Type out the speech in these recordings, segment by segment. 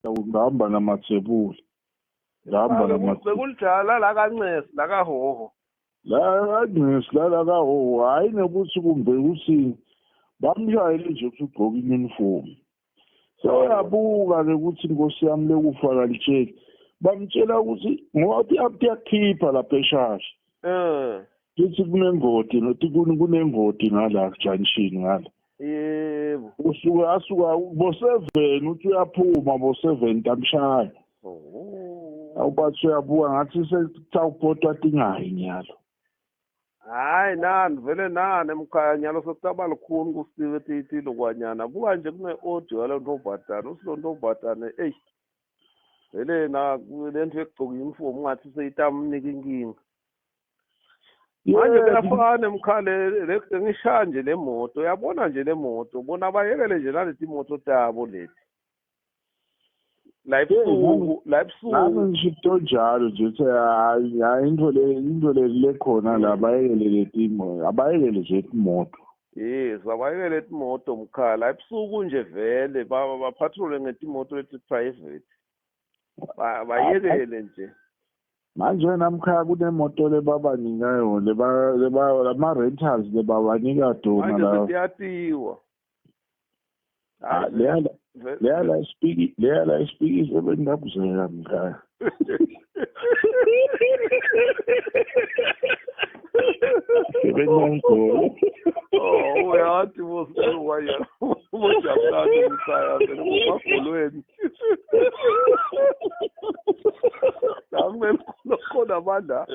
Ngihamba namathebula. Ngihamba namathebula. Bekulijala la kaNcesi la kaHoho. La kaNcesi la la kaHoho hhayi nokuthi kumbe ukuthi bamshayele nje ukuthi ugqoke i-uniform. Sewuyabuka-ke ukuthi inkosi yami lekufa kalitsheli. Bamtshela ukuthi ngoba kuyakhipha lapha eShasha. Kuthi kunengodi nothi kunengodi ngala junction ngala. Yebo. Usuke asuka bo-7 uthi uyaphuma bo-7 tamshaya. Oh. Awubathi uyabuka ngathi sekuthawupotwa tingayi nyalo. Hayi nani vele nani emkhaya nyalo sekucaba lukhuni kusiwe titilo kwanyana buka nje kune-audio yalo ntombazane uthi lo ntombazane eyi vele na le nto yokugcoka i-uniform ungathi seyitamnika inkinga. Manje kuyafana mkhale ngishaya nje le moto uyabona nje le moto bona bayekele nje naleti moto tabo leti la ebusuku la ebusuku. Nami ngisho njalo nje uthi hayi hayi into le into le lekhona la bayekele leti abayekele nje imoto. Yes, abayekele imoto mkhala ebusuku nje vele baphathulule ngetimoto leti private. Bayekele nje. Manje wena mkhaya kunemoto lebabanika yona leba leba lama-rentals lebabanika dona Manje la. setiyatiwa. Ah, leya leya la isipiki leya la isipiki sebengakuzela mkhaya. Sebengangigcola. Oh, uyathi bosikwanyana bojabulani mkhaya vele ngomagolweni. La kumele khona amandla.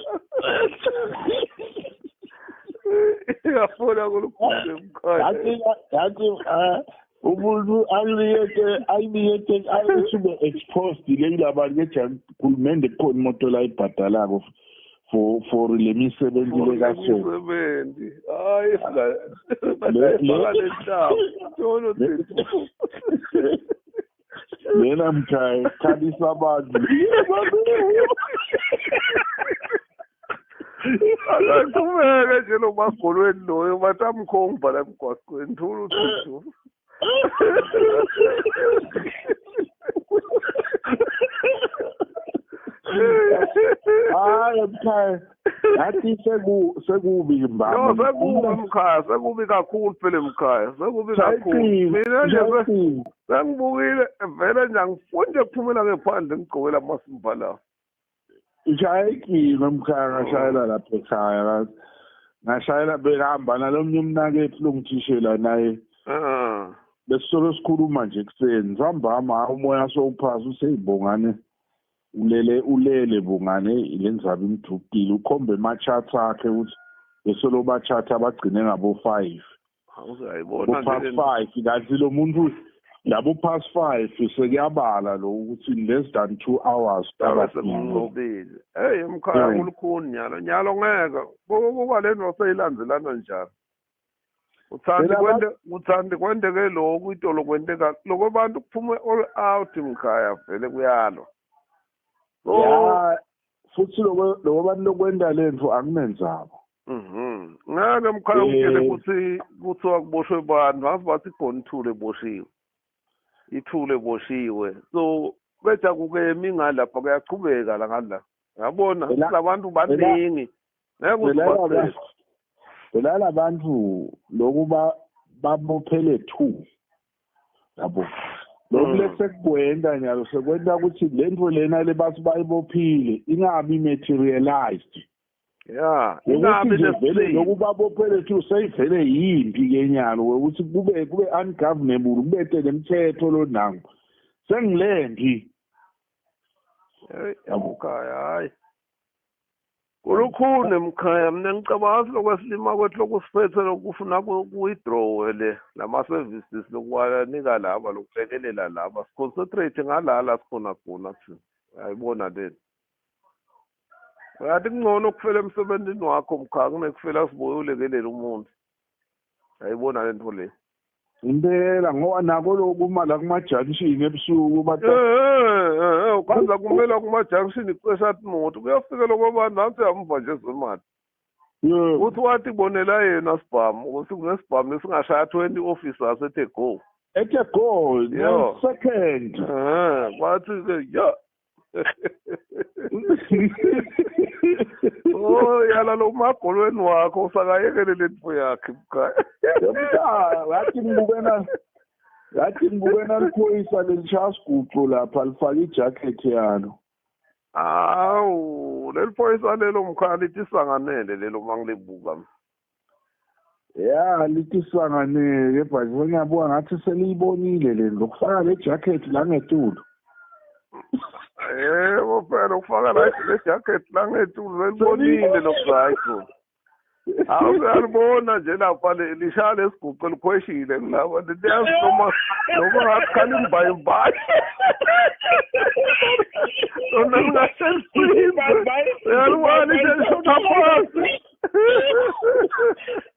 Uyafuna kulukhulu mkhaya. Yathi yathi umuntu aliyeke aliyeke ayisube exposed le kulabantu ngethi hulumende kukhona imoto la ibhadalako for le misebenzi lekaso. Imisebenzi. Hayi singa badayifaka le ntambo. Tolo thethu. Lena mkhaya khalisa abantu. Akaqhubeke nje lo magolweni loyo bathi amkhomba la emgwaqweni thula uthethu. Hayi mkhaya ngathi sekubi Yo mbamba. sekubi mkhaya sekubi kakhulu phela mkhaya sekubi kakhulu. Mina nje sengibukile vele nje angifuni nje kuphumela ngephandle ngigqokela amasimba lawa. Ngishayekile mkhaya ngashayela lapha ekhaya ngashayela behamba nalomnye umnakethu longithishela naye. Besisolo sikhuluma nje ekuseni ntambama umoya sowuphasi useyibongane ulele ulele bongane le ndzaba imdrupile ukhombe ema-charts akhe ukuthi besolo ba-chart abagcine ngabo-5. Awuzayibona Bo-past nje. 5 kanti lo muntu labo past 5 sekuyabala lo ukuthi in less than 2 hours Abe sekunqobile. Hey mkhaya kulukhuni nyalo nyalo ngeke. Kuba le nto seyilandzelana njalo. Uthandi kwente uthandi kwenteke lokhu itolo kwenteka lokho abantu kuphume all out mkhaya vele kuyalwa. So Ya futhi lokho lokho bantu lokwenda lento akunenzaba. Ngeke mkhaya ungitshele ukuthi kuthiwa kuboshwe bani ngazi bathi khona ithule eboshiwe. Ithule eboshiwe. So beja kukemi ngalapha kuyachubeka la ngala. Yabona labantu baningi. Ngeke uzibacele. Phela labantu lokuba babophele 2 yabo. Lokhu lesekukwenta nyalo sekwenta ukuthi lento lena lebathi bayibophile ingabi materialized. Ya, Ukuthi ingabi nje vele nesimo. lokhu babophele 2 seyivele yimpi ke nyalo ukuthi kube kube ungovernable kubete nemthetho lo nango. Sengilempi. Hey, mkhaya hayi. Kulukhuni mkhaya mina ngicabanga ukuthi lokwesilima kwethu lokusiphethe lokufuna ku-withdraw le lama-services lokuwanika laba lokulekelela laba siconcentrate ngalala sikhona khona thina uyayibona lena. Uyathi kungcono ukufela emsebenzini wakho mkhaya kunekufela sibuye ulekelele umuntu. Uyayibona le nto le. Impela ngoba nako lokuma la kuma-junction ebusuku bathi Ukhanza kumele kuma-junction icesha imoto kuyafika lokho nansi yamva nje zemali. Yebo. Uthi wathi bonela yena sibhamu ukuthi kunesibhamu lesingashaya 20 officers ethe go. At a goal, Yo. second. Kwathi ke ya. Oh yala lo magolweni wakho usakayekele lento yakhe mkhaya. Yomntana, ngathi ngibukena ngathi ngibukena liphoyisa lelishaya siguqo lapha lifake ijacket yalo. Awu, leli phoyisa lelo mkhaya lithi sanganele lelo mangilibuka. Ya, lithi sanganele but ngiyabuka ngathi seliyibonile le lokufaka le jacket la ngetulu. Yebo phela ukufaka la le jacket la ngetulu lelibonile lokuzayithu. Awu uyalibona nje lapha lishaya lesiguqo likhweshile kulaba liyazi noma ngakukhala imbayimbayi. Lona lingaselisiphi. Uyalibona lishona phansi.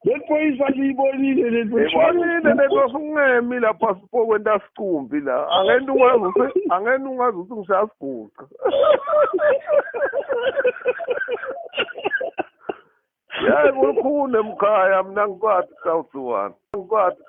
Le phoyisa liyibonile le nto. Ibonile lento sungemi lapha sipokwenta sicumbi la. Angeke ungazi ukuthi angeke ungazi ukuthi ngishaya siguqa. Yebo lukhulu emkhaya mina ngikwathi sawuthi one. Ngikwathi.